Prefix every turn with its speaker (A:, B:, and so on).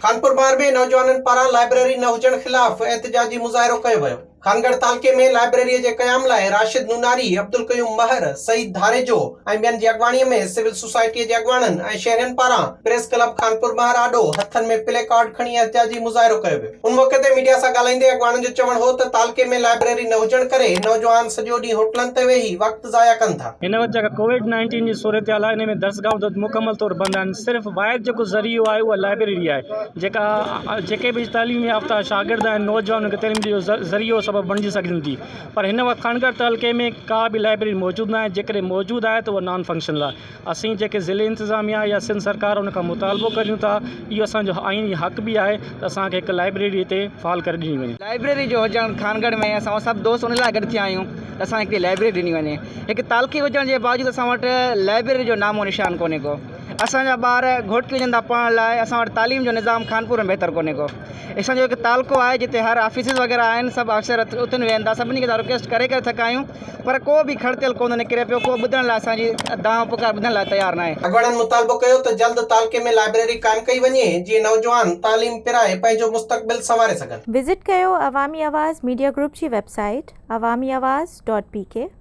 A: خانپور بار ۾ نوجوانن پاران لائبريري نه هجڻ خلاف احتجاجي مظاهرو ڪيو ويو. خانڳڙهه تعلقي ۾ لائبريري جي قيام لاء راشد نوناري، عبدالقيوم مهر، سعيد ڌاريجو ۽ ٻين جي اڳواڻي ۾ سول سوسائٽي جي اڳواڻن ۽ شهرين پاران پريس ڪلب خانپور مهر آڏو هٿن ۾ پلي ڪارڊ کڻي احتجاجي مظاهرو ڪيو ويو. ان موقعي تي ميڊيا سان ڳالهائيندي اڳواڻن جو چوڻ هو ته تعلقي ۾ لائبريري نه هجڻ ڪري نوجوان سڄو ڏينهن هوٽلن تي ويهي وقت ضايع ڪن ٿا.
B: هن وقت جيڪا ڪووڊ نائنٽين جي صورتحال آهي ان ۾ درسگاهون ته مڪمل طور بند آهن صرف واحد جيڪو ذريعو آهي اها لائبريري آهي جيڪا جيڪي به تعليم يافته شاگرد آهن نوجوانن کي تعليم جو ذريعو سبب بڻجي سگهن ٿي پر هن وقت خانڳڙهه تعلقي ۾ ڪا به لائبريري موجود ناهي جيڪڏهن موجود آهي ته اها نان فنڪشنل آهي اسين جيڪي ضلعي انتظاميا يا سنڌ سرڪار ان کان مطالبو ڪريون ٿا اهو اسانجو آئيني حق به آهي ته اسانکي هڪ لائبريري هتي فعال ڪري ڏني وڃي.
C: لائبريري جو هجڻ خانڳڙهه ۾ اسان سڀ دوست ان لاء گڏ ٿيا آهيون ته اسان کي هڪڙي لائبريري ڏني وڃي هڪ تعلقي هجڻ جي باوجود اسان وٽ لائبريري جو نامو نشان ڪونهي ڪو. اسان جا ٻار گهوٽڪي وڃن ٿا پڙهڻ لاء اسان وٽ تعليم جو نظام خانپور ۾ بهتر ڪونهي ڪو اسان جو هڪ تعلقو آهي جتي هر آفيسز وغيره آهن سڀ آفيسر اتن ويهن ٿا سڀني کي اسان رڪويسٽ ڪري ڪري ٿڪا آهيون پر ڪو به کڙتيل ڪونه نڪري پيو ڪو ٻڌڻ لاء اسان جي دانهن پڪار ٻڌڻ لاء تيار ناهي.
A: اڳواڻن مطالبو ڪيو ته جلد تعلقي ۾ لائبريري قائم ڪئي وڃي جيئن نوجوان تعليم پرائي پنهنجو مستقبل سنواري سگهن.
D: وزٽ ڪيو عوامي آواز ميڊيا گروپ جي website Awami Awaz dot P K.